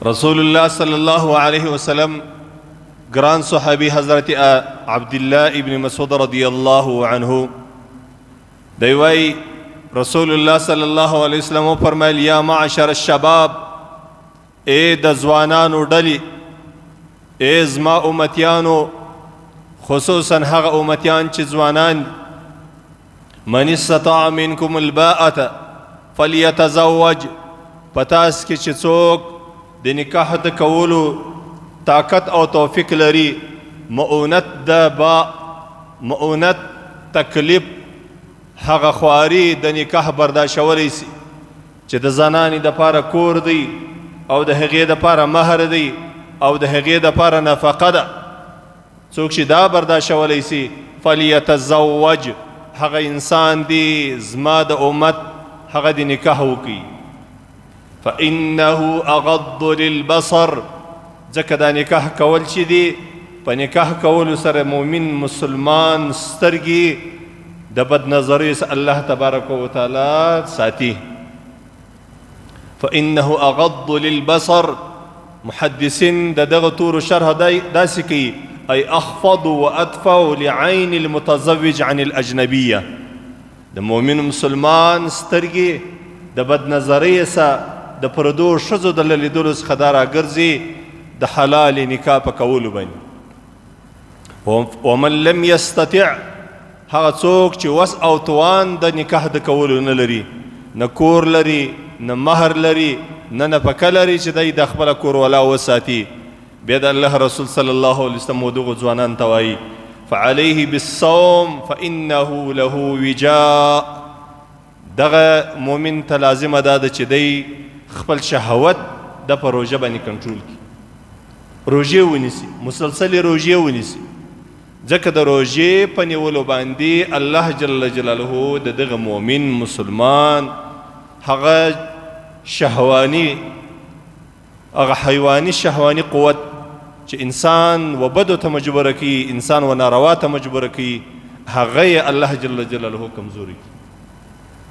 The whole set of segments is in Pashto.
رسول الله صلی الله علیه وسلم ګران صحابي حضرت عبد الله ابن مسعود رضی الله عنه دی وای، رسول الله صلی الله علیه وسلم فرمایل: یا معشر الشباب، اے د ځوانانو ډلې، اے زما امتیانو، خصوصا هغه امتیان چې ځوانان، من استطاع منکم الباءة فلیتزوج، پتاس کې چې څوک د نکاح د کولو طاقت او توفیق لري، مؤونت د با مؤونت تکلیف، هغه خواري د نکاح برداشتولی سي چې د زنانې د پاره کور دی او د هغې د پاره مهر دی او د هغې د پاره نفقه ده، څوک چې دا برداشتولی سي، فلیتزوج، هغه انسان دی زما د امت هغه د نکاح وکړي. فإنه أغض للبصر، ځکه دا نکاح کول چې دی، په نکاح کولو سره مؤمن مسلمان سترګې د بد نظرۍ څخه الله تبارک وتعالی ساتي. فإنه أغض للبصر، محدثین د دغه تورو شرح داسې کوي: أي أخفض وأدفع لعين المتزوج عن الأجنبية. د مؤمن مسلمان سترګې د بد نظرۍ څخه، د پردو ښځو د لیدلو څخه دا راګرځي د حلال نکاح په کولو باندې. ومن لم يستطع، هغه څوک چې وس او توان د نکاح د کولو نه لري، نه کور لري، نه مهر لري، نه نفقه لري چې دی د خپل کور ولا وساتي، بیا د الله رسول صلی الله علیه وسلم دغو ځوانان ته وایي: فعليه بالصوم فإنه له وجاء. دغه مؤمن ته لازمه ده چې دی خپل شهوت د په روژه باندې کنټرول کړي، روژې ونیسي، مسلسلې روژې ونیسي، ځکه د روژې په نیولو باندې الله جل جلاله د دغه مؤمن مسلمان هغه شهواني، هغه حیواني شهواني قوت چې انسان و بدو ته مجبور کوي، انسان و ناروا ته مجبور کوي، هغه یې الله جل جلاله کمزوري کوي.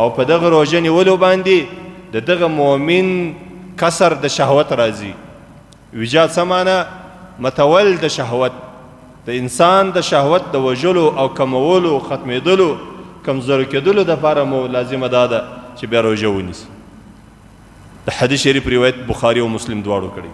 او په دغه روژه نیولو باندې د دغه مؤمن کسر د شهوت راځي. وجا څه معنی؟ متول د شهوت، د انسان د شهوت د وژلو او کمولو، ختمېدلو، کمزوري کېدلو دپاره مو لازمه دا ده چې بیا روژه ونیسي. د حدیث شریف روایت بخاري او مسلم دواړو کړی.